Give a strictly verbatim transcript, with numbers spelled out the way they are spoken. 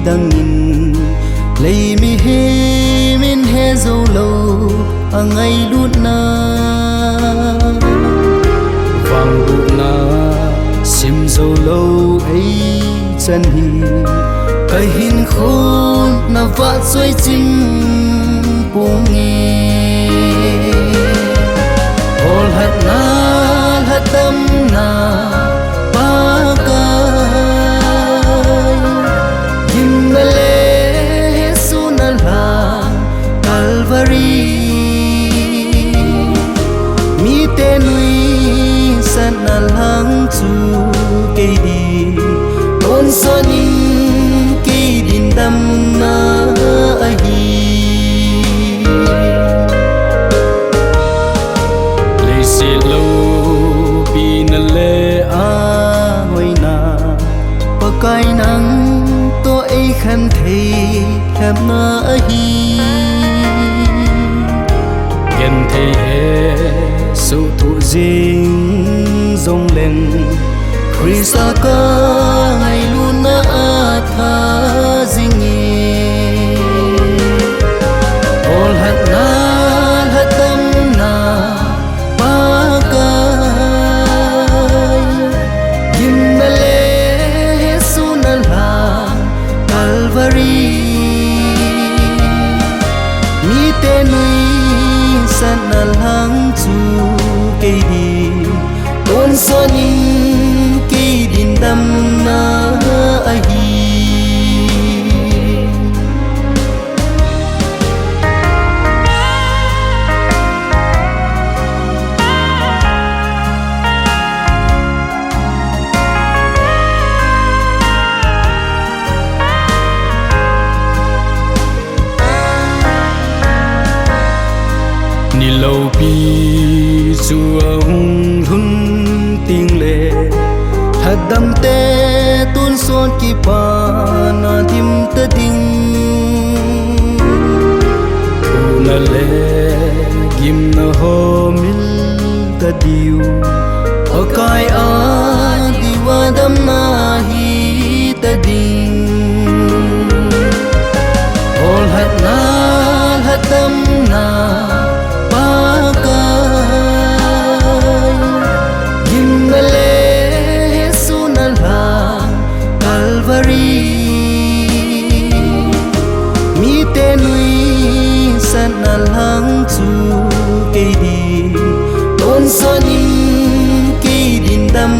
dangin, lei mihem in he jou lou angailutna, vangbohna sim jou lou eichan hi, kahinkhon na vahchoi chim ponge. Holhatna lhatdamna Pakai, gimna le hehsohna lhang Calvary, mite nuisatna lhang chu kei din, tonsot in kei din damna ahi. Leiset loupina le ahoina, Pakai nang toh eikhen thei lhepna ahi. Genthei hesoh thoh jing jongleng, Christa kangailutna atha jinge. Holhatna lhatdamna Pakai, gimna le hehsohna lhang Calvary, mite nuisatna lhang chu kei din, tonsot in kei din damna ahi. Ni loupi chu ahung lhun tengle, lhatdamte tonsot kipana dim ta ding. Thuhna le gimna ho mil ta diu, Pakai a diuva damna hi ta ding. Holhatna lhatdamna Pakai, gimna le hehsohna lhang Calvary, mite nuisatna lhang chu kei din, tonsot in kei din dam